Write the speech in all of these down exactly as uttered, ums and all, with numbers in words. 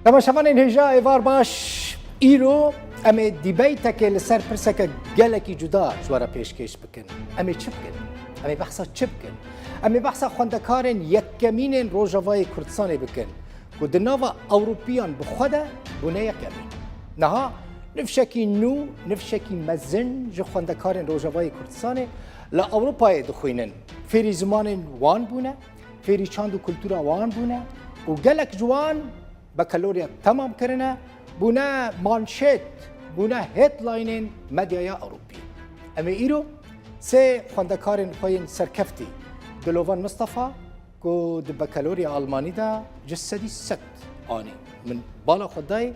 Temaşevanên hêja, êvar baş. Îro em ê dîbeytekê li ser pirseke gelekî cuda ji we re pêşkêş bikin. Em ê çi bikin? Em ê behsa çi bikin? Em ê behsa xwendekarên yekemînên Rojavayê Kurdistanê bikin ku di nava Ewropiyan bi xwe de bûne yekemîn. Niha nifşekî nû, nifşekî mezin ji xwendekarên Rojavayê Kurdistanê li Ewropayê dixwînin. Fêrî zimanên wan bûne, fêrî çand û kultura wan bûne û gelek ji wan bekaloriya temam kirine, bûne manşet, bûne headlineên medyaya Ewropî. Em ê îro sê xwendekarên xwe yên serkeftî, Dilovan Mistefa, ku di bekaloriya Almanî de ji sedî sed anî. Min bala xwe dayê,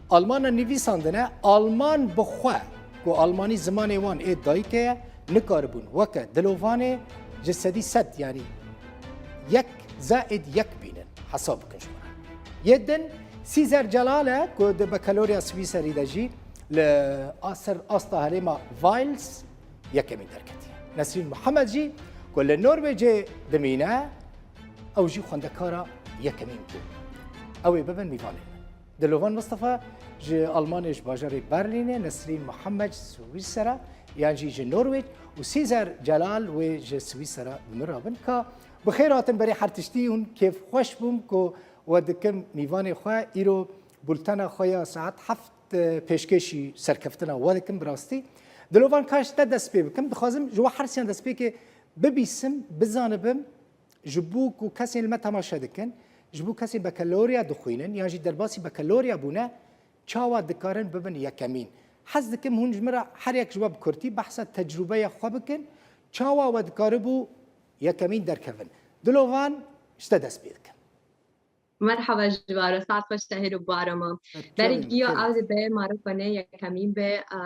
Almana nivîsandine, Alman bi xwe, ku Almanî zimanê wan ê dayikê ye, nikaribûn weke Dilovanê ji sedî sed, yanî yek zaid yek bînin. Hesab bikin ji wan. Yê din, Sîzer Celal e, ku di bekaloriya Swîserî de jî li a-, ser asta herêma Wales yekemîn derketiye. Nesrîn Muhammed jî, ku li Norwêcê dimîne, ew jî xwendekara yekemîn bû. Ew ê bibin mîvanên min. Dilovan Mistefa ji Almanê, ji bajarê Berlînê, Nesrîn Muhammed ji Swîsera, yan jî ji Norwêc, û Sîzer Celal wê ji Swîsera bi min re bin. Ka bi xêr hatin berê her tiştî, hûn kêfxweş bûm ku we dikim mîvanê xwe. Îro bultena xwe ya saet heft, e, pêşkêşî serkeftina we dikim bi rastî. Dilovan, ka ji te dest pê bikim, dixwazim ji we her siyan destpêkê bibîsim, bizanibim, ji bo ku kesên li me temaşe dikin, ji bo kesên bekaloriya dixwînin yan jî derbasî bekaloriya bûne, çawa dikarin bibin yekemîn? Hez dikim hûn ji min re her yek ji we bi kurtî behsa tecrûbeya xwe bikin, çawa we dikaribû yekemîn derkevin. Dilovan, ji te dest pê dikim. Merhaba ji we re, saet xweş Tahîr û Barama. Berî giya ew dibe, mara xwe ne yekemîn be, e,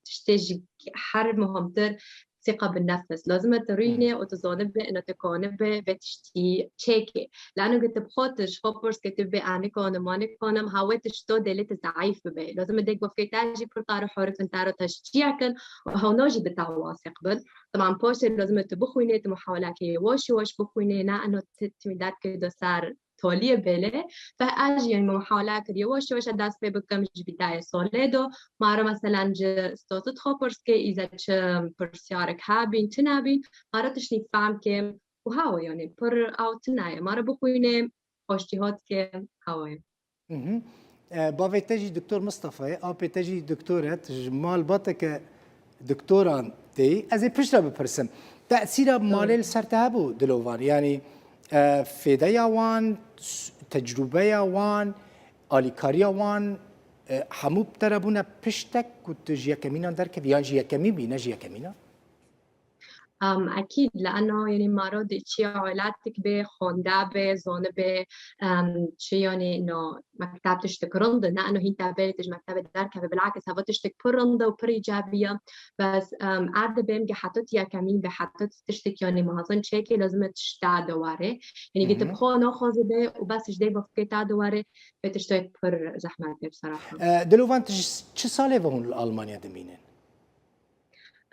tiştê ji her muhimtir, sîqa bi nefs. Lazim e tu rûnê û tu zanibî, ina tu kanibî vê tiştî çêkê. Lano ku tu bi xwe tu ji xwe pirs ke tu bê, "Ez nikanim, ma nikanim", ha wê tişto dê lê tu zeîf bibe. Lazim e dêk bifkê te jî pir tar û horif in, te re teşcî kin û hewna jî bi te wasiq bin. Teman paşê lazim e tu bixwînê, tu muhawelekê yavaş yavaş bixwînê, ne ino tu timî derkê do ser taliyê bêlê. Fe ez jî, yanî, me muhawele kir yavaş yavaş ez dest pê bikim ji bîdayê salê do. Ma re meselen ji statut xwe pirs ke îze çi pirsyarek hebîn, çi nebîn, ma re tiştî fehm kim û hawa, yanî, pir ew tune ye. Ma re bixwînê, xweştî hat ke hawa ye. Mhm. E, bavê te jî Doktor Mistefa ye, apê te jî doktor e, tu ji malbateke doktoran tê. Ez ê piştre bipirsim. Tesîra malê li ser te hebû, Dilovan? Yanî, e, fêdeya wan, s-, tecrûbeya wan, alîkariya wan, e, hemû bi te re bûne piştek ku tu ji yekemînan derkevî, yan ji yekemîn bî, ne ji yekemînan? Em, ekîd, li eno, yanî, maro dê çi ya welatik bê, xwende bê, zanibe, em, çi, yanî, no, mekteb tiştik rind e, ne eno hîn te bê, tu ji mektebê derkevê, bilakis heva tiştik pir rind e û pir îcabî ye. Bes, em, ev dibêm ki heta tu yekemîn bê, heta tu tiştek, yanî, mezin çêkê, lazim e tişta de were. Yanî, ki tu bi xwe naxwazî bê û bes ji dê bifkê te de were, vê tiştê pir zehmet bê, bi seraha. E, Dilovan, tu ji çi salê ve hûn li Almanya dimînin?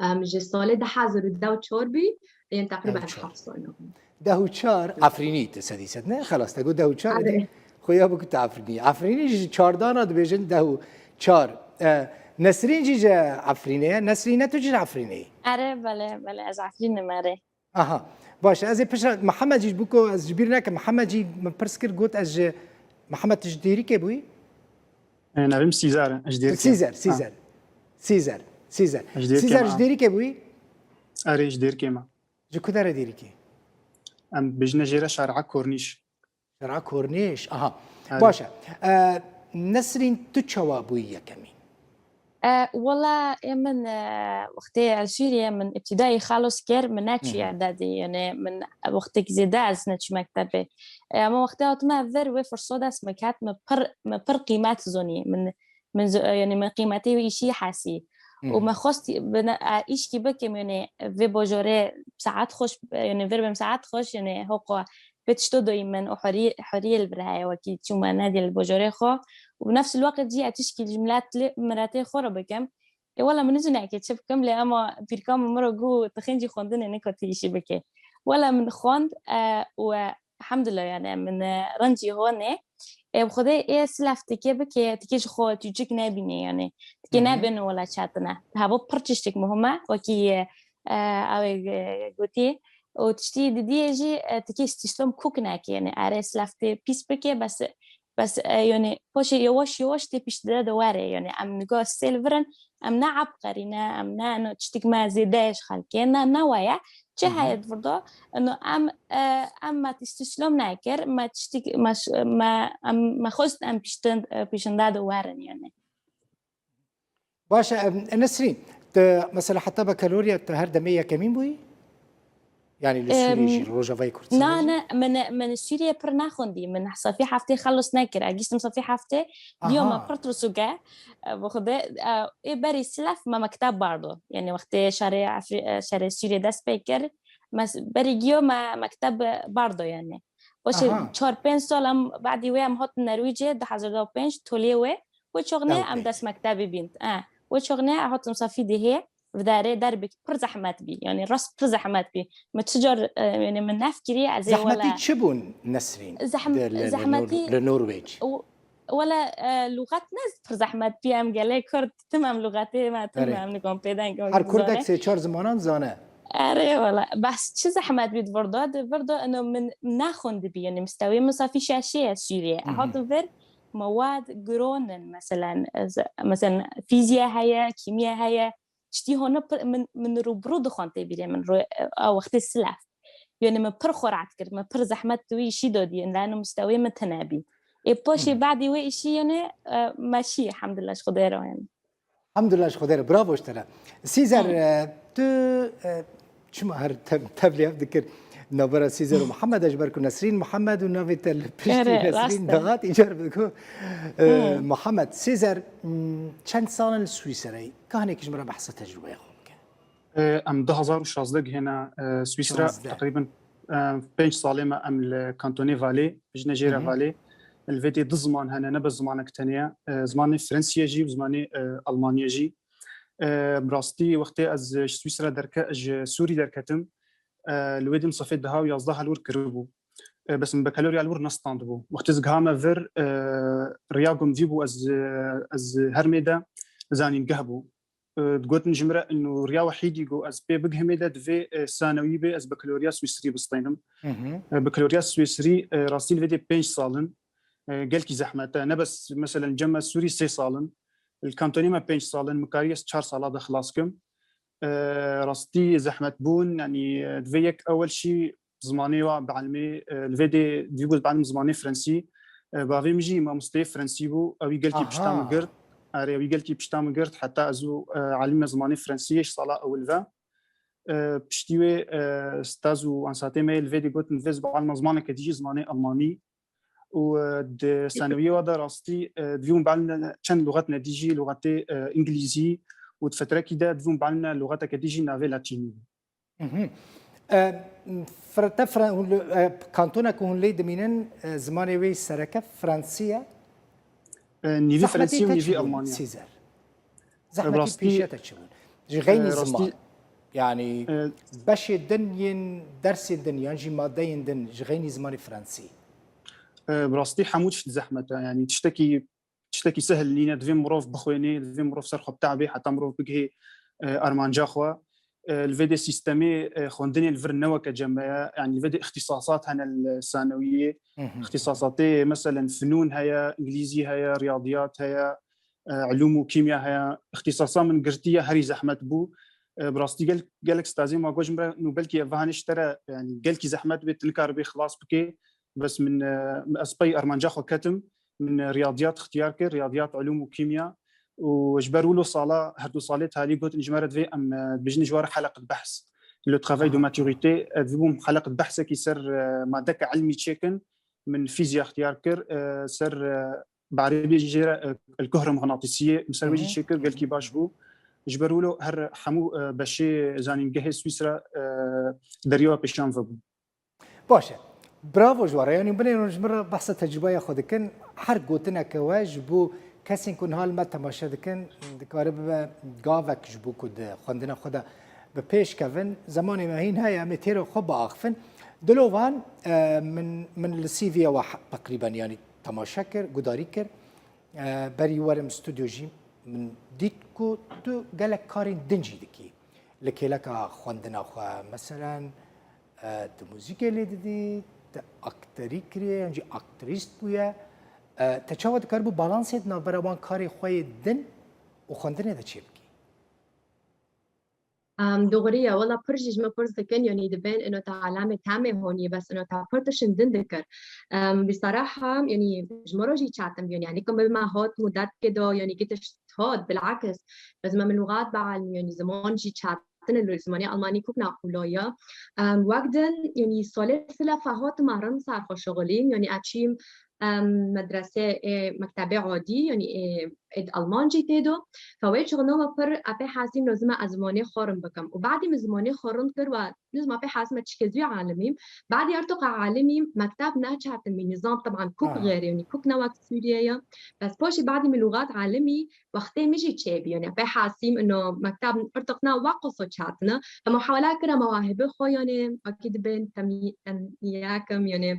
Em, ji salê du hezar û deh û çar bî, yên teqrîben heft sal nabin. Deh û çar Efrînî tu sedî sed, ne? Xelas, te got deh û çar, êdî xuya bû ku tu Efrînî. Efrînî ji çardana dibêjin deh û çar. E, Nesrîn jî ji Efrînê ye. Nesrîn, ne tu jî ji Efrînê yî? Erê, belê, belê, ez Efrîn im, erê. Aha. Baş e, ez ê piştre, Mihemed jî bû ku ez ji bîr nekim. Mihemed jî min pirs kir, got ez ji, Mihemed, tu ji Dêrikê bûyî? E, navê min Sîzer e, ji Dêrikê. Sîzer, Sîzer. Sîzer, Sîzer. Ji Dêrikê Sîzer, ji Dêrikê bûyî? Erê, ji Dêrikê me. Ji ku dere Dêrikê? Em bêjine jê re Şer'a Kornîş. Şer'a Kornîş, aha. Erê. Baş e. E, Nesrîn, tu çawa bûyî yekemîn? E, wela ê min, e, wextê ez şîrî ye, min îbtîdayî xelos kir, min neçû îdadî, yanî min wextek zêde ez neçû mektebê. E, ama wextê hatime vir wê firsot dest min ket, min pir, min pir qîmet zonî. Min, min zo-, yanî min qîmetê wî îşî hesî. Û min xwest bi ne-, e, îşkî bikim, yanî vê bajorê saet xweş, yanî vir bim saet xweş, yanî hoqo vê tişto doyî min û hurî-, huriyê li vir heye wekî çûme nedî li bajorê xwe. Û bi nefs el-weqt jî ez tişkî ji milet-, miletê xwe re bikim. Ê wela min nizûne eke çi bikim, lê ema pîrka min min re got, tu xêncî xwendinê nika tu îşî bikê. Wela min xwend, e, û, e, elhamdulillah, yanî min, e, rencî honê. Ê bi xwedê ê silef tikê bike, tikê ji xwe tu cik nebîne yani. Tikê nebin wela çetine. Heva pir tiştik muhim e, wekî, e, ew ê, e, gotî. Û tiştî didiyê jî, e, tikê stîslom kûk neke yani. Erê silef tê pîs bike, bes, bes, e, yani paşê yavaş yavaş tê pişt de de were yani. Em niga sêl virin, em ne ebqerî ne, em ne, no, tiştik me zêde ji xelkê, ne, ne waya. Çi heye di vir de? No, em, e, em me tiştî şilom nekir, me tiştik, me ş-, me, em, me xwest em piştin, e, pişinde de werin yani. Baş e, em, Nesrîn, tu mesela heta bakaloriya tu her demê yekemîn bûyî? Yani li Sûriyê jî, Em, li Rojavayê Kurdistan na, jî? Ne, min, min Sûriyê pir nexwendî. Min safî heftê xelos nekir. Ez giştim safî heftê, diyo me Aha. pir tirsûk e. E, bi xwedê, e, ê berî silef me mekteb bardo. Yani wextê şerê Efri-, e, şerê Sûriyê dest pê kir, me s-, berî giyo me mekteb bardo yani. Paşê Aha. çar pênc sal em, badî wê em hatin Nerwîcê, du hezar û pênc, tolê wê. Wê çaxnê Ew em pê. dest mektebî bîn. E, wê çaxnê em hatin safî dihê. Vidarê derbek pir zehmet bî. Yani rast pir zehmet bî. Me çi car, e, yani min nefkirî ez ê Zehmetî wela çi bûn Nesrîn? Zehm-, Di, li, li zehmetî Nor-, li Norwêc? w-, wela, e, lugat ne pir zehmet bî. Em gelê Kurd tim em lugatê me tim Erê. em nikom pêden Her Kurdek sê çar zimanan zane. Erê wela. Bes çi zehmet bî di vir de, di vir de eno min nexwendibî. Yani mistewê min safî şeşê ye Sûriyê. Mhm. Hatin vir mewad giron in. Meselen, ez, meselen fîziya heye, kîmiya heye. Tiştî hona pir, min, min rûbirû dixwend tê bîrê min, ro-, a wextê silef. Yani min pir xwe rahat kir, min pir zehmet di wî îşî de dî, lano mistewê min tine bî. Ê paşê Hı hı. badî wê îşî yani, e, me şî, elhamdulillah, ji Xwedê re yani. Elhamdulillah, ji Xwedê re. Bravo ji te re. Sîzer, Hı. e, tu, e, çima her tev-, tevlî hev dikir? Navbera Sîzer û Mihemed e, ji ber ku Nesrîn Mihemed û navê te li piştî Erê, Nesrîn rast e. dihat, îcar bi ku, e, Hı. Mihemed. Sîzer, m, çend sal in li Swîserê? Kahinekî ji min re behsa tecrûbeya xwe bike. E, em du hazar û şazdeh gihêne, e, Swîsra, Şazdeh. Teqrîben, e, pênc salê me em li kantonê Valê, bijne jê re Hı hı. Valê. Li vê dê du ziman hene, ne bes zimanek tenê ye. E, zimanê Frensî ye jî û zimanê, e, Almanî ye jî. E, bi rastî wextê ez ji Swîsra derke-, ji Sûrî derketim, e, li wê dê min safê deha û yazdeh li wir kiribû. E, bes min bakalorya li wir nestandibû. Wextê ez gihame vir, e, riya ku min dîbû ez, e, ez hermê de zanîngeh bû. E, digotin ji min re, ino riya wehîdî ku ez pê bigihimê de divê, e, sanewî bê, ez bakalorya Swîsrî bistînim. Hı hı. E, bakalorya Swîsrî, e, rastî li vê dê pênc sal in. E, gelkî zehmet e. Ne bes, meselen, cem me Sûrî sê sal in. Li kantonê me pênc sal in, min karî ez çar sala de xilas kim. E, rastî zehmet bûn, yanî, e, divê yek ewel şî zimanê wa bielmê, e, li vê dê divê ku bielm zimanê Frensî. E, bavê min jî mamosteyê Frensî bû, ewî gelkî pişta min Aha. girt. Erê, ewî gelkî pişta min girt, heta ez û, e, elîme zimanê Frensî yê ji sala ewil ve. E, piştî wê, e, staz û ansatê me yê li vê dê gotin, divê ez bielma zimaneke dî jî zimanê Almanî. Û, e, di sanewiyê wa de rastî, e, divê hûn bielmine çend luxetine dî jî, luxetê, e, Îngilîzî û di fetrekî de divê hûn bielmine luxeteke dî jî navê Latînî bû. Mhm. E, fir-, te fre-, hûn li, e, kantona ku hûn lê dimînin, e, zimanê wê sereke Fransî ye? E, nîvî Fransî û nîvî Almanî ye. Sîzer? E, Zehmetî rastî, pêşiya te çi bûn? Ji xeynî e, rastî, ziman. Yani e, beşê din yên dersên din yan jî madeyên din ji xeynî zimanê Fransî? E, bi rastî hemû tişt zehmet e. Yani tiştekî tiştekî sehil nîne, divê mirov bixwênê, divê mirov ser xwe bitabê heta mirov bigihê, e, armanca xwe. E, li vê dê sîstemê, e, xwendinê li vir ne weke cem me ye, yanî li vê dê îxtîsasat hene li sanewiyê. Hı hı. Îxtîsasatê, meselen, finûn heye, îngilîzî heye, riyadiyat heye, e, ilûm û kîmya heye. Îxtîsasa min girtî ye, herî zehmet bû. E, bi rastî gel-, gelek stazê ma got ji min re, nû belkî ev hanê ji te re, yanî gelkî zehmet bê, tu nikaribê xilas bikê. Bes min, e, ez pey armanca xwe ketim, min riyadiyat ixtiyar kir, riyadiyat, ilûm û kîmya. Û ji ber wilo sala, her du salê talî gotin ji me re divê em, e, dibêjin ji we re heleqet behs. Le travail de Aha. maturité, e, divê bûm heleqet behsekî ser, e, madeke ilmî çêkin. Min fîzya ixtiyar kir, e, ser, e, bi erebî jê re, e, el-kuhremixnatîsiyê, min ser wê jî Hı hı. çêkir, gelkî baş bû. Ji ber wilo her hemû, e, beşê zanîngehê Swîsra, e, derya pêşan vebû. Baş e. Bravo ji we re. Yanî binêrin ji min re behsa tecrûbeya xwe dikin. Her gotineke we ji bo kesên ku niha li me temaşe dikin, dikare bibe gavek ji bo ku di xwendina xwe de bi pêş kevin. Zemanê me hîn heye, em ê têra xwe biaxifin. Dilovan, e, min, min li C V'ya we he-, teqrîben, yanî temaşe kir, gudarî kir. E, berî werim stûdyo jî min dît ku tu gelek karên din jî dikî. Li kêleka xwendina xwe, meselen, e, tu muzîkê lê didî, tu akterî kiriye, yan jî aktrîst bûye. E, te çawa dikaribû balansê di navbera wan karê xwe yê din û xwendinê de çêbikî? Em, doğru ya, wela pir jî ji me pirs dikin, yanî dibên ino te alemê temê honî, bes ino te pir tiştin din dikir. Em, bi saraha, yanî ji me re jî çetin bû, yanî, yanî ku me, me hat mudet ke do, yanî ki tişt hat, bilakis, ez me min lûgat bielmî, yanî ziman jî çetin e, zimanê almanî kuk ne qula ye. Em, wek din, yanî salê silef hat me rin ser xwe şixulîn, yanî eçîm, em, medrese, ê, mektebê adî, yanî ê, ê di Almancî tê do. Fe wê çixno me pir epê hesîm lazim e ez zimanê xwe rind bikim. Û badî min zimanê xwe rind kir we nizma pê hesîm e çi kezû alimîm. Badî ertoqa alimîm mekteb neçartin min nizam teban kuk Aha. Xêr, yanî kuk ne wek Sûriye ye. Bes paşî badî min lûgat alimî wextê min jî çêbî. Yanî epê hesîm ino mekteb ertoq ne wek qoso çartine. Em muhawela kira mewahibê xwe yanî wekî dibên temî-, em, yekim yanî,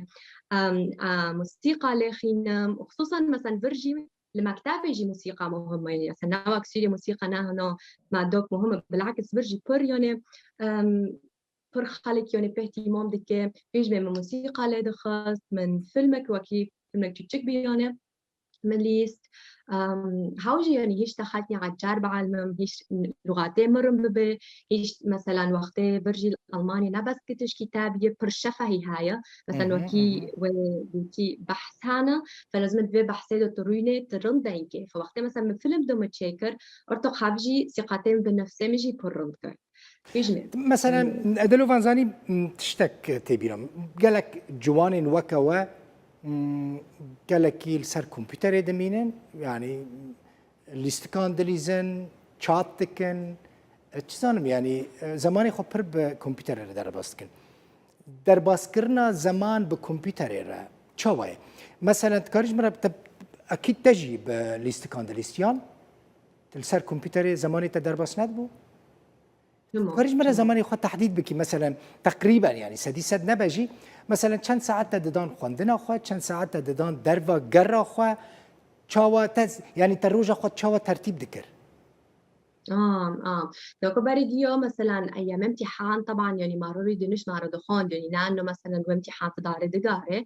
em, em, musîqa lêxînim. Û xisûsan meselen vir jî li mektebê jî musîqa muhim e. Yanî, mesela, ne wek Sûriyê musîqa ne hina madok muhim e. Bilakis vir jî pir, yanî, em, pir xelk, yanî, pê îhtîmam dike. Pêş ve min musîqa lê dixist, min filmek wekî filmek çûçik bî, yanî, min lîst. Em, hew jî, yanî, hîç te xelkî ecer bielmim, hîç lûgatê min rin bibe, hîç, meselan, wextê vir jî li Almanyê ne bes ki tişkî te bîye, pir şefehî heye. Mesela Hı hı, wekî hı hı. wê gotî behs hene, fe lazim e di vê behsê de tu rûnê, tu rind denkê. Fe wextê mesela min film do min çêkir, ortoq hev jî sîqetê min bi nefsê min jî pir rind kir. Hîç ne. Mesela, Hmm. Edelo van zanî, m, tiştek tê bîra min. Gelek ciwanên weke we, m, gelekî li ser kompûterê dimînin. Yanî, lîstikan dilîzin, çat dikin. E, çi zanim, yanî, e, zemanê xwe pir bi kompûterê re derbas dikin. Derbaskirina zeman bi kompûterê re çawa ye? Meselen, dikarî ji min re te, ekîd te jî bi lîstikan dilîstiyan? Tu li ser kompûterê zemanê te derbas nedibû? Tamam, Dikarî ji min re tamam. zemanê xwe tehdîd bikî, meselen, teqrîben, yanî sedî sed nebe jî, meselen, çend saet te didan xwendina xwe, çend saet te didan derva gera xwe, çawa te, yanî te roja xwe çawa tertîb dikir? Am, am. Doko berî diyo, meselan, eyyam imtihan, taban, yanî, ma ro rî diniş ma ro dixwand, yanî, ne, no, meselan, ro imtihan tu dare digare.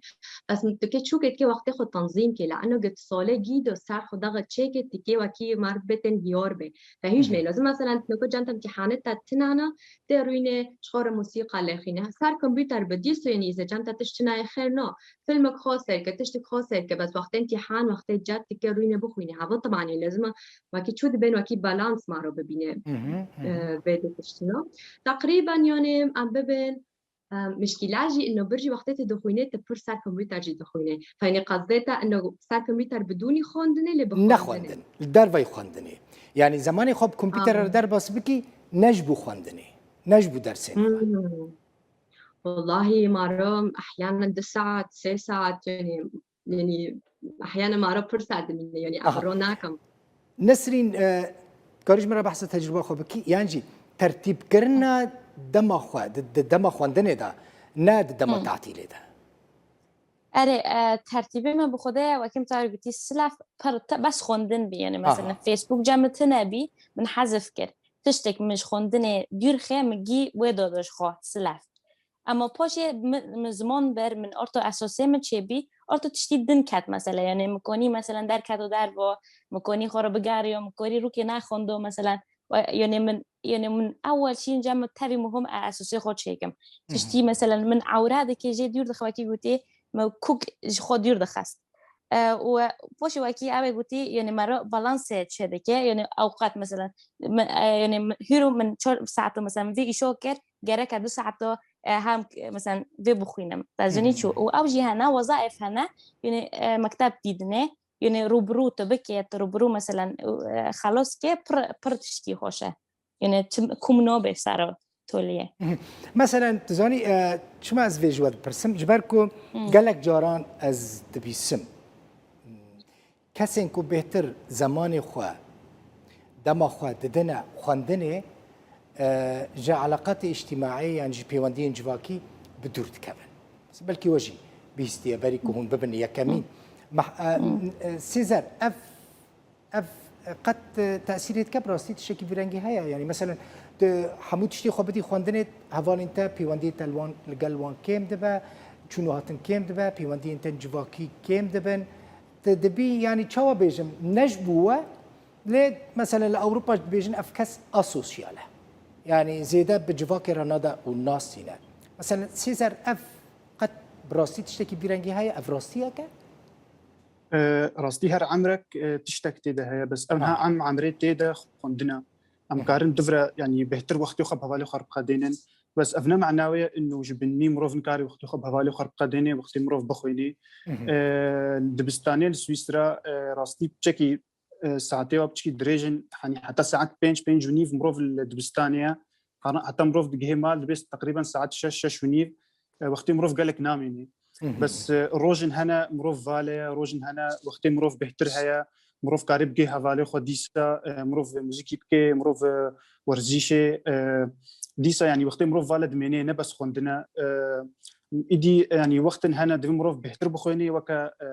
Bes min dike çûkê dike wextê xwe tanzîm ke, la, eno, git sole gî do ser xwe daxi çêkê dike wekî mar bêtin hiyar be. Te hîç Hı hı. ne, lazim, meselan, doko cem te imtihanê te tinana, tê rûyne, ji xwe re musîqa lexîne. Ser kompûter bi dîso, yanî, îze cem te tişt çinayê xêr no. Filmek xwe sêr ke, tiştek xwe sêr ke, bes wextê imtihan, wextê ced dike rûyne bixwîne. Hava taban e, lazim e, wekî çû dibên, wekî balans ma ro bibîne, Hı hı, hı hı. e, vê du tiştino. Teqrîben, yanî, em bibên, e, mişkîla jî ino bir jî wextê tu dixwînê, tu pir ser kompûter jî dixwînê. Fe, yanî, qezdê te ino ser kompûter bidûnî xwendinê, lê bi Ne xwendinê. xwendin, li dervey xwendinê. Yanî zemanê xwe bi kompûter re Am. derbas bikî, ne ji bo xwendinê, ne ji bo dersên xwe. Hmm. Wellahî, ma ro ehyanen du saet, sê saet, yanî, yanî, ehyanen ma ro pir ser dimîne, yanî, Aha. ev ro nakim. Nesrîn, e, karî ji min re behsa tecrûba xwe bikî, yan jî tertîbkirina dema xwe, di, di dema xwendinê de, ne di dema Hı. tatîlê de? Erê, e, tertîbê me bi xwe de ye, wekî min te gotî, silef pir te-, bes xwendin bî, yanî, mesela, Aha. Facebook cem min tune bî, min hezif kir. Tiştek min ji xwendinê dûr xe, min gî wê do ji xwe, silef. Ema paşê min, min ziman ber, min orto esosê min çêbî, orto tiştî din ket mesela. Yanî min konî mesela derketo dervo, min konî xwe re bigeriyo, min konî rûkê nexwendo mesela. We, yanî min, yanî min ewel şîn cem min tevî muhim e esosê xwe çêkim. Hı hı. Tiştî mesela min ewre dike jê dûr dixe wekî gotî, min kuk ji xwe dûr dixist. E, û poşê wekî ew ê gotî, yanî me re balansê çêdike, yanî ewqat mesela, me, e, yanî min, hîro min çar saeto mesela min vê îşo kir, gereke du saeto, e, hem, e, mesela vê bixwînim. Te zinî çû. Û ew jî hene, wezaîf hene, yanî, e, mekteb dîdinê, yanî rûbirû tu bike, tu rûbirû mesela, e, xelos ke, pir, pir tişkî xweş e. Yanî çim, kum nobe sero toliyê. Meselen, tu zanî, e, çima ez vê ji we dipirsim? Ji ber ku Hı. gelek caran ez dibîsim. Kesên ku bêhtir zemanê xwe, dema xwe didine xwendinê, e, ji eleqatê îctimaî yan ji pêwendiyên civakî bi dûr dikevin. Belkî we jî bihîstiye berî ku hûn bibin yekemîn. Mah- e, e, Sêzer, ev, ev qet, e, tesîrê dike bi rastî tiştekî vî rengî heye? Yanî, meselen, tu hemû tiştê xwe bidî xwendinê, hevalên te, pêwendiyê te li wan, li gel wan kêm dibe, çûn û hatin kêm dibe, pêwendiyên te civakî kêm dibin. Tu dibî, yanî, çawa bêjim, ne ji bo we, lê, meselen, li Ewropa dibêjin ev kes asosyal e. Yanî, zêde bi civakê re nade û nasîne. Meselen, Sêzer, ev qet bi rastî tiştekî vî rengî heye? Ev rastiyek e? E, rastî her emrek, e, tiştek tê de heye, bes ev niha em emrê tê de xwendin e. Em karin duvre, yanî bêhtir wextê xwe bi hevalê xwe re biqedênin. Bes ev ne mena wê ye ino ji binî mirov nikarê wextê xwe bi hevalê xwe re biqedênê, wextê mirov bixwînê. E, dibistanê li Swîsra, e, rastî piçekî, e, saetê wa piçekî dirêj in, hanî heta saet pênc, pênc û nîv mirov li dibistanê ye. Hana-, heta mirov digihê mal, dibê teqrîben saet şeş, şeş û nîv, e, wextê mirov gelek namînî. Bes, e, rojin hene, mirov vale ye, rojin hene, wextê mirov bêhtir heye, mirov karê bigê hevalê xwe dîsa, e, mirov muzîkî bike, mirov, e, werzîşê, e, dîsa, yanî wextê mirov vale dimênê, ne bes xwendine. E, îdî, yanî wextin hene, divê mirov bêhtir bixwênê, weke, e,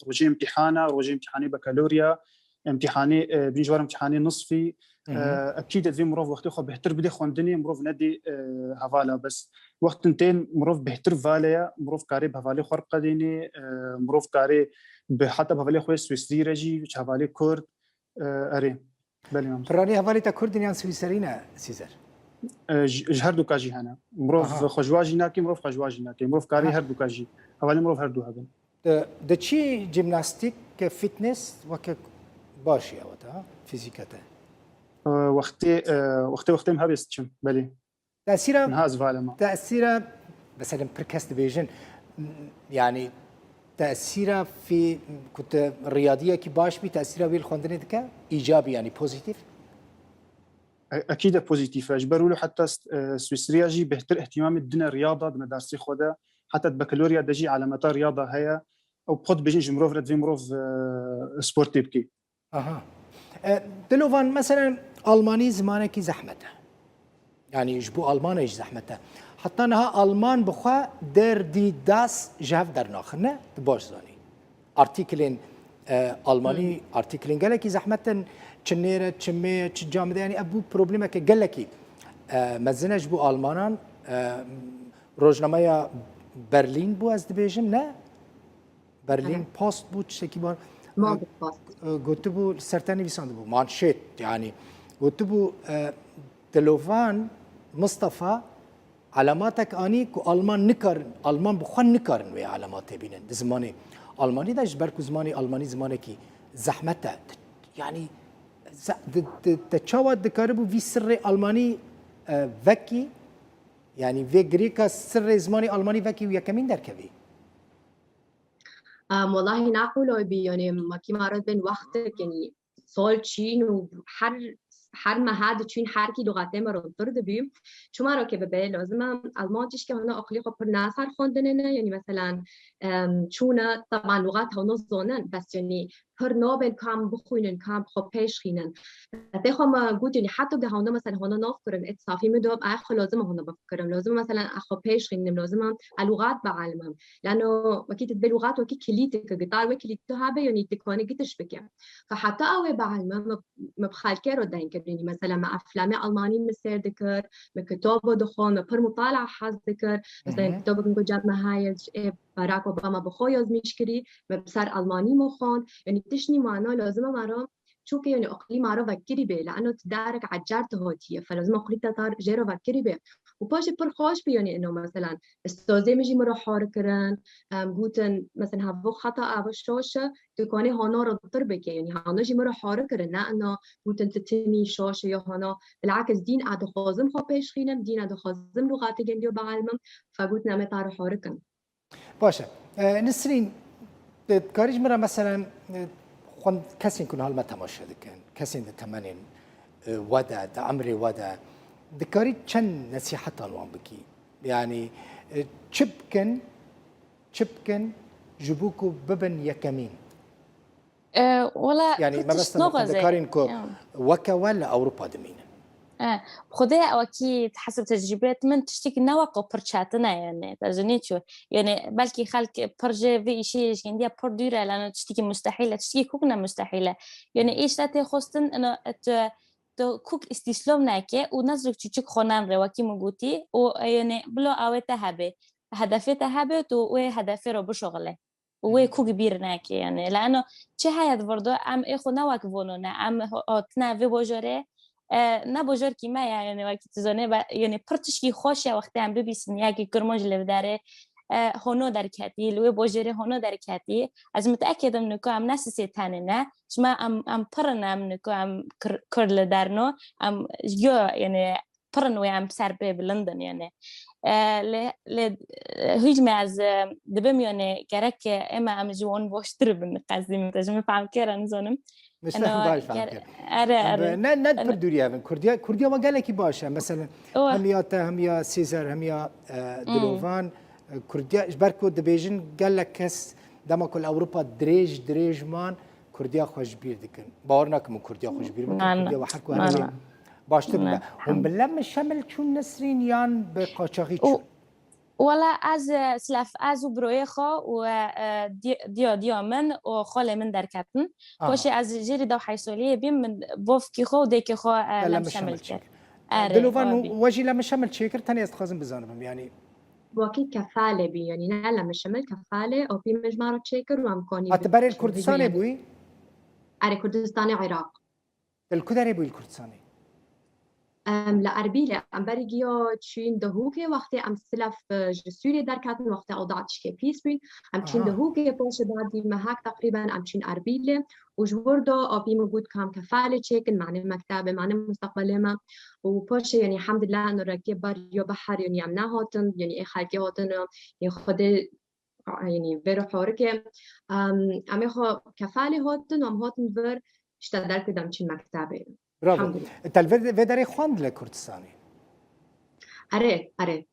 rojê îmtîhana, rojê îmtîhanê bakalorya, îmtîhanê, e, bîn ji war îmtîhanê nisfî, e, ekîd e divê mirov wextê xwe bêhtir bidê xwendinê, mirov nedê, e, hevala bes. Wextin tên mirov bêhtir vale ye, mirov karê bi hevalê xwe re biqedênê, e, mirov karê bi heta bi hevalê xwe yê Swîsrî re jî, ji hevalê Kurd, e, erê. Belê, mamoste. Piranî hevalê te Kurd in yan Swîserî ne, Sîzer? E, ji, ji her du ka jî hene. Mirov xwe ji wa jî nake, mirov xwe ji wa jî nake. Mirov karê her du ka jî. Hevalê mirov her du hebin. Di, diçî jimnastîk, fitness weke baş e ew te, fîzîke te? E, wextê, e, wextê, wextê em hebêst diçim, belê. Tesîra, niha ez valema. Tesîra, mesela pir kes dibêjin, yanî tesîra fî-, ku tu riyadiyekî baş bî, tesîra wî li xwendinê dike? Îcabî, yanî pozîtîf? E-, ekîd e pozîtîf e. Ji ber wilo heta st-, e, Swîsriya jî bêhtir îhtîmamê didine riyada di medarsê xwe de. Heta di bakalorya de jî alameta riyada heye. Ew pot dibêjin ji mirov re divê mirov, e, sportê bike. Aha. E, Dilovan, meselen, Almanî zimanekî zehmet e. Yanî ji bo Almanê jî zehmet e. Heta niha Alman bi xwe der die das ji hev dernaxin, ne? Tu baş zanî. Artîklên, e, Almanî, artîklên gelekî zehmet in. Çi nêr e, çi mê ye, çi camide. Yanî ev bû problemeke gelekî, e, mezin e ji bo Almanan. E, rojnameya Berlîn bû, ez dibêjim, ne? Berlin Post bû, tiştekî bar. Post. E, gotibû, li ser te nivîsandibû, manşêt, yanî. Gotibû, e, Dilovan Mistefa elamatek anî ku Alman nikarin, Alman bi xwe nikarin wê elamatê bînin. Di zimanê Almanî de, ji ber ku zimanê Almanî zimanekî zehmet e. Yanî, ze-, di, di, te çawa dikaribû vî sirrê Almanî, e, vekî, yanî vê girêka sirrê zimanê Almanî vekî û yekemîn derkevî? Em, wellahî ne qûloy bî, yanî, wekî me re dibên wextek, yanî, sal çîn û her, her meha diçîn, her kî luxatê me rontir dibî. Çima ro ke bibe, lazim e, Alman tişkî hana aqilî xwe pir nas her xwendinê ne, yanî, meselen, em, çûne, teban luxat hewna zonin, bes, yanî, pir nabên kam bixwînin, kam xwe pêş xînin. Tê xwe me got, yanî, heta de hewna, meselen, hewna nav kirin, et safî min dot, ay xwe lazim e hewna bifikirim. Lazim e, meselen, ez xwe pêş xînim, lazim e, ez luxat bielmim. Lano wekî tu dibê luxat wekî kilîteke, gitar wê kilît tu habe, yanî tu kanî gitiş bike. Ka heta ew ê bielme, me, me bi xelkê re deng kir. Yanî mesela me eflamê Almanî me sêr dikir, me kitabo dixwar, me pir mutala hez dikir. Mesela kitobek ku cem me heye, ji ê Barack Obama bi xwe yazmîş kirî, me bi ser Almanî me xwend. Yanî tiştî mana lazim e me re Çunke, yanî, aqilî me re vekirî bê, li eno ti derek ecer tu hatiye, fe lazim aqilî te tar jê re vekirî bê. Û paşê pir xweş bî, yanî, ino, meselan, ustazê min jî min re hari kirin, em, gotin, meselan, hevok xeta ava şaş e, tu kanê hana re tir bike, yanî, hana jî min re hari kirin, ne ino gotin tu timî şaş e ya hana, bilakis dîn a dixwazim xwe pêş xînim, dîn a dixwazim luxatê gendiyo bielmim, fe gotin em ê te re hari kin. Baş e. E, Nisrîn, tu dikarî ji min re, meselen, e, xwend-, kesên ku niha li me temaşe dikin, kesên di temenên, e, we de, di emrê we de, dikarî çend nesîhetan wan bikî? Yanî, e, çi bikin, çi bikin ji bo ku bibin yekemîn? E, wela, yanî, tu mebesta tişt min naxwazê. Xwendekarên ku weke we li Ewropa dimînin. E, Xwedê ewekî hesib tecrübet min tiştekî ne weko pir çetin e, yani, te ji nê çû. Yani, belkî xelk pir jê vê îşê jî hindiya pir dûr e, lano tiştekî mustehîl e, tiştekî kûk ne mustehîl e. Yani, îşte tê xwestin, ino, tu, tu kûk îstîslom neke û nezrûk çûçik xwe nan rê, wekî min gotî, û, e, yani, bilo awê te hebe. Hedefê te hebe, tu wê hedefê ro bişoxile. Û wê kûk bîr neke, yani. Lano çi heye di vir de, em ê xwe ne wek vono ne, em ho-, hotine vê bojorê, e, ne bojorkî me ya, yani, wekî tu zonê, be, yani, pir tişkî xweş ya wextê em bibîsin, ya ki Kurmanc li vê derê, e, hono derketî, li wê bojorê hono derketî. Ez miteekid im niko em ne sisê tenê ne. Çima em, em pir in, em niko em kir, kir li derno, em yo, yani, pir in wê em ser pê bilind in, yani. E, lê, lê, e, hîç me ez, e, dibim, yani, gerek, e, ema em ji wan baştir bin, qezdî min te ji min fehm kir, ez nizanim. Eno, baş fehm ger-, kir. Are, Em, are. Ne, ne Eno. Pir dûrî evin. Kurdiya, Kurdiya wa gelekî baş e. Mesela, Oh. Hem ya te, hem ya Sêzer, hem ya, e, Hmm. Dilovan, e, Kurdiya, ji ber ku dibêjin gelek kes dema ku li Ewropa dirêj, dirêj man, Kurdiya xwe ji bîr dikin. Bawer nakim hûn Kurdiya xwe ji bîr bikin, Na, na. Kurdiya wa her ku Na, herî na. Baştir Na. Bibe. Hûn bi Lem Şemil çûn Nesrîn yan bi qaçaxî çûn? Wela ez, e, Silef, ez û broyê xwe û, e, e, di-, diya, diya min û xalê min derketin. Aha. Paşê ez jêrî dew heysoliyê bîm, min bovkî xwe û dêkê xwe, e, Lem Lem Şemil Şemil çêkir. Çêkir. Erê, Dilovan, we jî Lem Şemil çêkir, tenê ez dixwazim bizanibim, yani. Wekî kefalê bî, yani ne Lem Şemil, kefalê, apî min ji me re çêkir û em kanî Ha, tu berê li Kurdistanê bûyî? Erê, Kurdistanê Iraq. Li ku derê bûyî li Kurdistanê? Em li Erbîlê, em berî giya çûyîn Dihokê, wextê em Silef, e, ji Sûriyê derketin, wextê ew da tişkê pîs bûyîn. Em çûyîn Aha. Dihokê, paşê da dî mehek teqrîben em çûyîn Erbîlê. Û ji wir da apî min got ka em kefalê çêkin, mane mektebê, mane musteqbelê me. Û paşê, yanî, hemdillah, ino rekê ber ya behar, yanî, em nehatin, yanî, ê xelkê hatin, ê Xwedê, yanî, vê ro horikê. Em, em ê xwe kefalê hatin, em hatin vir, işte, derkê de em çîn mektebê. Bravo. Hemdillah. Te li vê, vê derê xwend li Kurdistanê? Erê, erê.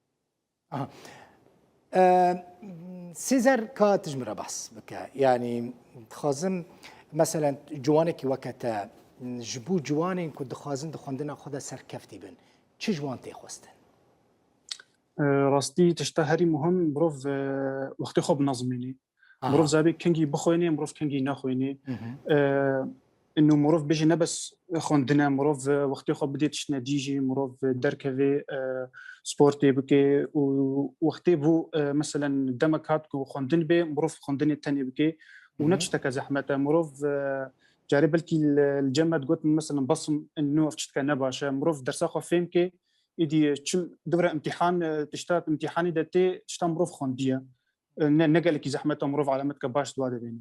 Aha. E, Sêzer, ka tu ji min re behs bike. Yanî, dixwazim, meselen, ciwanekî weke te, ji bo ciwanên ku dixwazin di xwendina xwe de serkeftî bin, çi ji wan tê xwestin? E, rastî tişta herî muhim mirov, e, wextê xwe binezmînî. Aha. Mirov zabê kengî bixwênê, mirov kengî naxwênê. Hı hı. E, ino mirov bêje ne bes xwendin e, mirov, e, wextê xwe bidê tiştine dî jî, mirov, e, derkevê, e, sportê bike û wextê bû, e, meselen demek hat ku xwendin bê, mirov xwendinê tenê bike û Hı ne hı. tişteke zehmet e. Mirov, e, carê belkî li, li cem me digotin, meselen, besim ino ev tişteke ne baş e. Mirov dersa xwe fêm ke, îdî çim dibire imtîhan, e, tişta imtîhanê de tê, tişta mirov xwendiye. E, ne, ne gelekî zehmet e, mirov alametke baş di wa de bêne.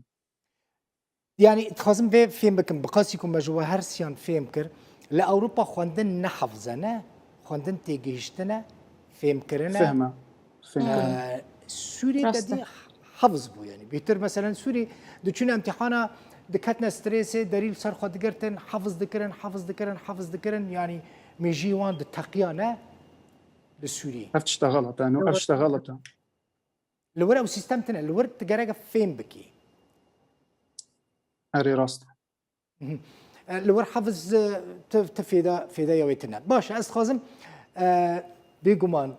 Yanî, dixwazim vê fêm bikim, bi qasî ku me ji we her siyan fêm kir, li Ewropa xwendin ne hefz e, ne? Xwendin têgihiştin e, fêmkirin e. Fehme. Fehme. Ee, Sûrî Rast e. Dedî hefz bû, yanî. Bêtir, meselen, Sûrî diçûne imtîhana, diketine strêsê, derî li ser xwe digirtin, hefz dikirin, hefz dikirin, hefz dikirin, yanî mêjî wan diteqiya, ne? Li Sûrî. Ev tişta xelet e, no, ev tişta xelet e. Li wir ew sîstem tune, li wir tu gerek e fêm bikî. Erê, rast e. Mhm. E, li wir hefiz, e, tu, tu fêda, fêda ya wê tune. Baş e, ez dixwazim, e, bêguman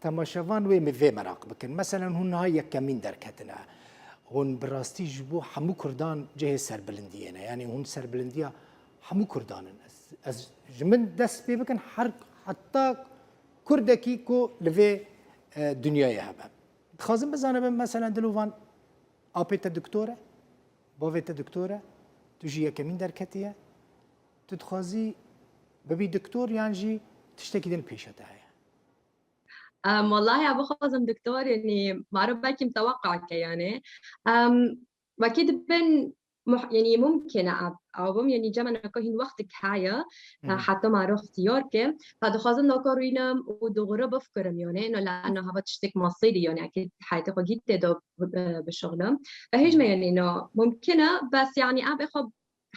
temaşevan wê mi vê meraq bikin. Meselen, hûn niha yekemîn derketine. Hûn bi rastî ji bo hemû Kurdan cihê serbilindiyê ne. Yanî hûn serbilindiya hemû Kurdan in. Ez, ez ji min dest pê bikin, her heta Kurdekî ku li vê, e, dinyayê hebe. Dixwazim bizanibim, meselen, Dilovan, apê te doktor e, bavê te doktor e, tu jî yekemîn derketiye. Tu dixwazî bibî doktor yan jî tiştekî din pêşe te heye? Em, wellahî, ez bixwazim doktor, yanî, maro belkî miteweqa ke, yanî. Em, wekî dibin muh-, yanî, mumkin e, ev, ew bim, yanî, cemana ku hîn wextik heye, Hı hı. heta maro ixtiyar ke. Ka dixwazim naka rûynim û dogre bifkirim, yanî, no, lano hava tiştek masîrî, yanî, ekîd heyetê xwe gî tê de, e, bişixlim. Ve hêj me, Hı hı. yanî, no, mumkin e, bes, yanî, ev xwe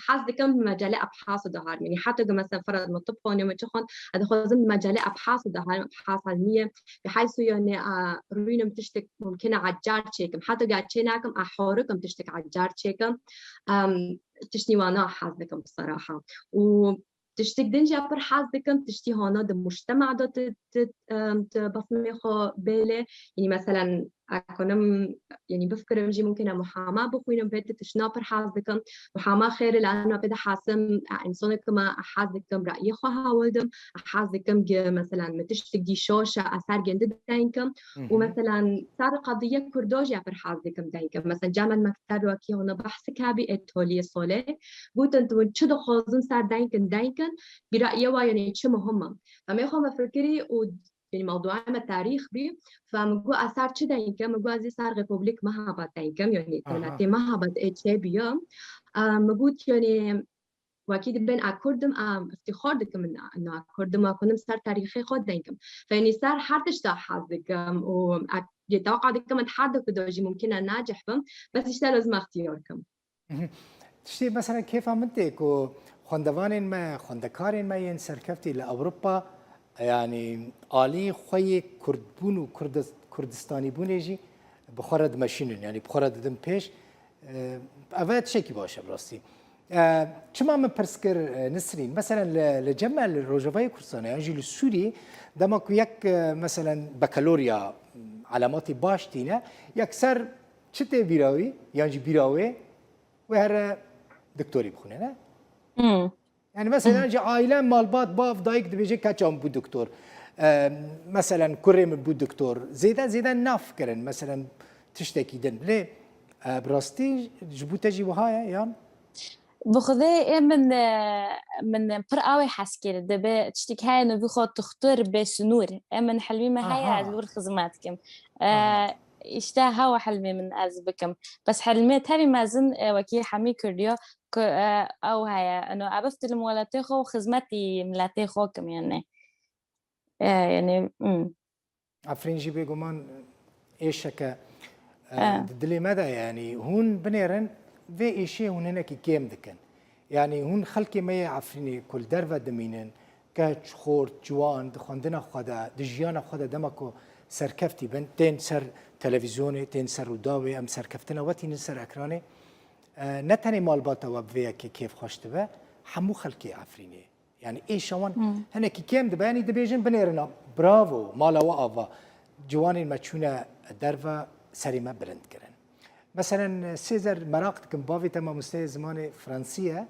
hez dikim bi mecelê ebhasê de herim. Yanî heta ku mesela ferad me tib xwaniye me çi xwend, ez dixwazim bi mecelê ebhasê de herim, ebhas ilmiye. Bi heysu yanî, a, rûnim tiştek mumkin e ecar çêkim. Heta ku ez çê nakim, a horikim tiştek ecar çêkim. Em, tiştî wana hez dikim bi seraha. Û Tiştik din jî pir hez dikim, tiştî hana di mujtema de tu, tu, em, tu besmê xwe bêlê. Yanî, meselen, ez konim, yanî, bifikirim jî mumkin e muhama bixwînim, vê tu tiştna pir hez dikim. Muhama xêr e, lano pê de hasim, e, însaneke me, e, hez dikim, rayê xwe hewil dim, e, hez dikim, gi, meselen, min tiştik dî şaş e, ez her gindi denkim. Û, meselen, ser qediye Kurda jî pir hez dikim denkim. Meselen, cem me mekteb wekî hona behs kabî, etoliyê solê. Gotin, tu çi dixwazin ser denkin, denkin, bira yewa, yanî çi muhim e. Em ê xwe me fikirî û, yanî mewdûa me tarîx bî, fe min got, ez ser çi denkim? Min got, ez ê ser Repûblîk Mehabad denkim, yanî Aha. Dewletê Mehabad ê çê bîya. Em, min got, yanî wekî dibên a Kurdim, em, îftîxar dikim min na Kurdim, a kunim ser tarîxê xwe denkim. Fe yanî ser her tişta hez dikim û a, yê tewaqa dikim min her du kuda jî mumkin e nacih bim, bes îşte lazim extiyar kim. Mhm. Tiştê mesela kêfa min tê ku xwendevanên me, xwendekarên me yên serkeftî li Ewropa, yanî alî xwe yê Kurdbûn û Kurdis-, Kurdistanîbûnê jî bi xwe re dimeşînin, yanî bi xwe re didin pêş. E, ev e tiştekî baş e bi rastî. E, çima min pirs kir, e, Nisrîn? Meselen li, li cem me li Rojavayê Kurdistanê yan jî li Sûriyê dema ku yek, e, meselen bekalorya, m, elematê baş tîne, yek ser çi tê bîra wî yan jî bîra wê? Wê here doktorî bixwîne, ne? Hmm. Yani mesela, hmm, ji aile, malbat, bav, dayik dibêje, keça min bû doktor. Ee, meselen, kurê min bû doktor. Zêde, zêde nav kirin, meselen, tiştekî din. Lê, e, bi rastî ji bo te jî wiha ye, yan? Bi xwedê ê min, e, min pir awê hez kir. Dibe tiştek heye navê xwe tixtur bê sinûr. Ê min hilmê me heye, aha, ez li wir xizmet kim. E, aha, işte hewa hilmê min ez bikim. Bes hilmê tevî mezin, e, wekî hemî Kurdiyo, ku, e, ew heye, ino, ev biftilin welatê xwe û xizmetî miletê xwe kim, yani. E, yani, hmm. Efrîn jî bêguman êşeke, e, e, di dilê me de, yani, hûn binêrin, vê êşê hûn hinekî kêm dikin. Yani, hûn xelkê me yê Efrînê ku li derve dimînin, keç, xort, ciwan, di xwendina xwe de, di jiyana xwe de, dema ku serkeftî bin, tên ser televîzyonê, tên ser Rûdawê, em serkeftina we tînin ser ekranê. E, ne tenê malbata we bi vê yekê kêfxweş dibe, hemû xelkê Efrînê. Yani êşa wan, hmm, hinekî kêm dibe, yani dibêjin binêrina, bravo, mala we ava. Ciwanên me çûne derve, serê me bilind kirin. Meselen, Sêzer, meraq dikim, bavê te mamosteyê zimanê fransî ye?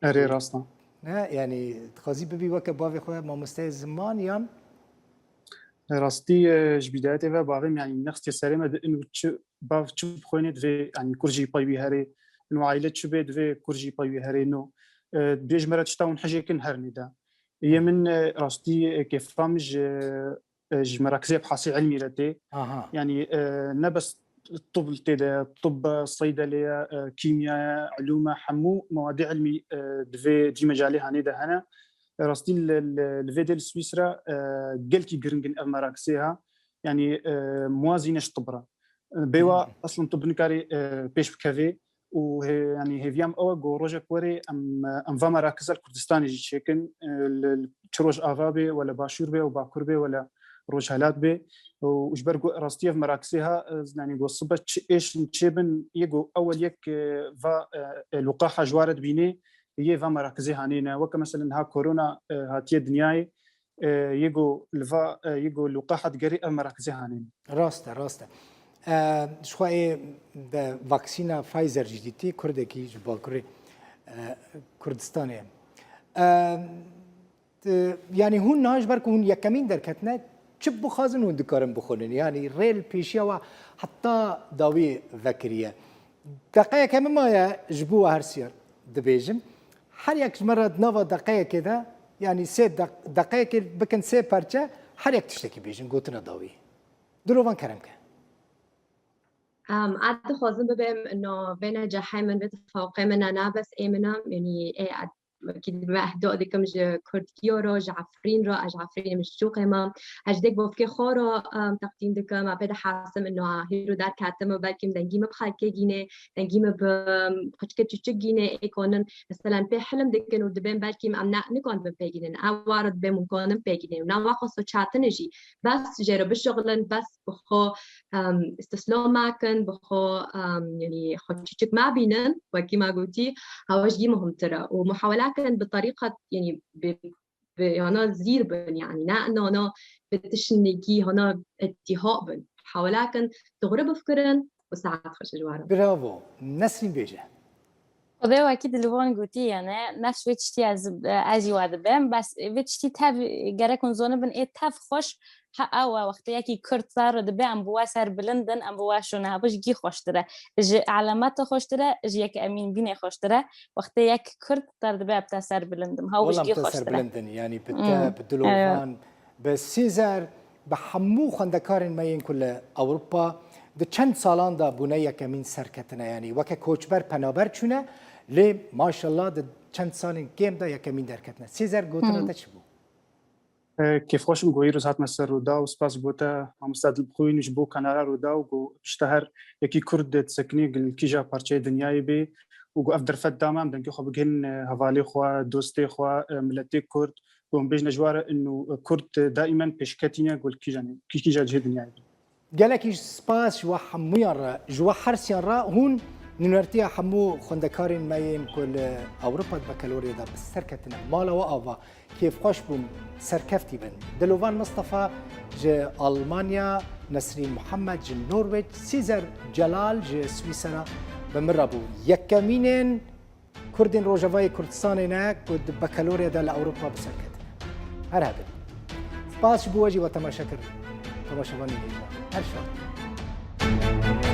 Erê, rast e. Ne, yani dixwazî bibî weke bavê xwe mamosteyê ziman yan? Rastî, e, ji bîdayetê ve bavê min, yanî nextiye serê me di in û çi bav çi bixwêne divê, yanî kur jî pey wî herê, ino aîle çi bê divê kur jî pey wî herê, no, e, bê ji me re tişta hûn hejêkin her nêde. Yê min, e, rastî, e, kêfa min ji, e, ji merakizê ebhasê ilmî re tê. Aha. Yanî, e, ne bes tib tê de, tib, seydelê ye, e, kîmya ye, ilûm e, hemû mewadê ilmî, e, divê cî mecalê hanê de hene. Rastî li, li, li vê dê li Swîsra, e, gelkî giring in ev merakizê ha. Yanî, e, muwazîne ji tib re. E, bê wa, hmm, eslin tib nikare, e, pêş bikeve û hê-, yanî hêviya min ew e ku rojek were em, em va merakiza li Kurdistanê jî çêkin, e, li, li çi Rojava bê, wele Başûr bê, û Bakur bê, wele Rojhelat bê. Û ji ber ku rastî ev merakizê ha, e, yanî ku sibe çi êş in çêbin, yê ku ewel yek, e, va, e, e, luqaha ji wa re dibînê, yê va merakizê hanê ne. Weke meselen ha korona, e, hatiye dinyayê, e, yê ku li va, e, yê ku luqaha digerê ev merakizê hanê ne. Rast e, rast e. E, ji xwe ê de vaksîna Pfizer jî dîtî, kurdekî ji Bakurê, e, Kurdistanê ye. E, T-, yanî hûn niha ji ber ku hûn yekemîn derketine, çi bixwazin hûn dikarin bixwînin. Yanî rê li pêşiya we heta dawî vekiriye. Deqeyeke min maye ji bo we her siyar dibêjim. Her yek ji me re di nava deqeyekê de, yanî sê deq-, deqeyekê bikin sê perçe, her yek tiştekî bêjin, gotina dawî. Dilovan kerem ke. Em, ez dixwazim bibêm, no, vêne cehê min, vê tifaqê min e, ne bes ê min e, yanî ê wekî dibê ehda dikim ji Kurdkiya re, ji Efrîn re, ez ji Efrînê, min ji Çûqê me. Ez ji dêk bavkê xwe re, em, teqdîm dikim, em pê de hasim ino hîro derketim û belkî min dengî min bi xelkê gînê, dengî min bi, em, xwişkê çûçik gînê, ê kanin, meselen, pê hilm dikin û dibên belkî em ne, nikanin pê gînin. Ew were dibê mumkanin pê gînê. Û ne wexa so çetin e jî. Bes jê re bişixulin, bes bi xwe, em, îstîslam mekin, bi xwe, em, yanî xwe çûçik mebînin, wekî me gotî, ew jî muhimtir e. Û muhawela kin bi terîqet, yanî bi, bi yana zîr bin, yanî ne nana bi tişinekî hana îtîha bin. Hewle kin dogre bifikirin û saet xweş ji we re. Bravo. Nesrîn bêje. Xwedê wekî Dilwan gotî, yani nefs vê tiştî ez, ez jî we dibim. Bes vê tiştî tev gerek hûn zonibin, ê tev xweş he ew e, wextê yekî Kurd ser dibe, em bi we ser bilind in, em bi we şûne, hebû ji gî xweştir e. Ji elameta xweştir e, ji yek Emîn bînê xweştir e. Wextê yek Kurd ser dibe, bi te ser bilind im. Hew ji Wela gî te ser xweştir e. Bilind in, yanî bi Hmm. te, bi Dilovan, bi Sêzer, bi hemû xwendekarên me yên ku li Ewropa di çend salan de bûne yekemîn serketine, yanî weke koçber penaber çûne, lê maşallah di çend salên kêm de yekemîn derketine. Sêzer, gotina Hmm. te çi bû? E, kêfxweş im ku îro hatime ser Rûdaw û spas ji bo te, mamoste Dilbixwîn, ji bo kanala Rûdaw ku pişta her yekî Kurd disekinî li kîja parçeyê dinyayê bê û ku ev derfet da me em dengê xwe bigihînin, e, hevalê xwe, dostê xwe, e, miletê Kurd, ku em bêjine ji we re inu Kurd daimen pêşketî ne ku li kîja ne, kî-, kîja cihê dinyayê bê. Gelekî spas ji we hemûyan re, ji we hersiyan re. Hûn nûnertiya hemû xwendekarên me yên ku li Ewropa di bekelorê de bi ser ketine. Mala we ava, kêfxweş bûm, serkeftî bin. Dilovan Mistefa ji Almanya, Nesrîn Muhammed ji Norwêc, Sîzer Celal ji Swîsera bi min re bû. Yekemînên Kurdên Rojavayê Kurdistanê ne ku di bekelorê de li Ewropa bi ser ketine. Her hebin. Spas ji bo we jî we temaşe kirin. Temaşevanên hêja. Her şad.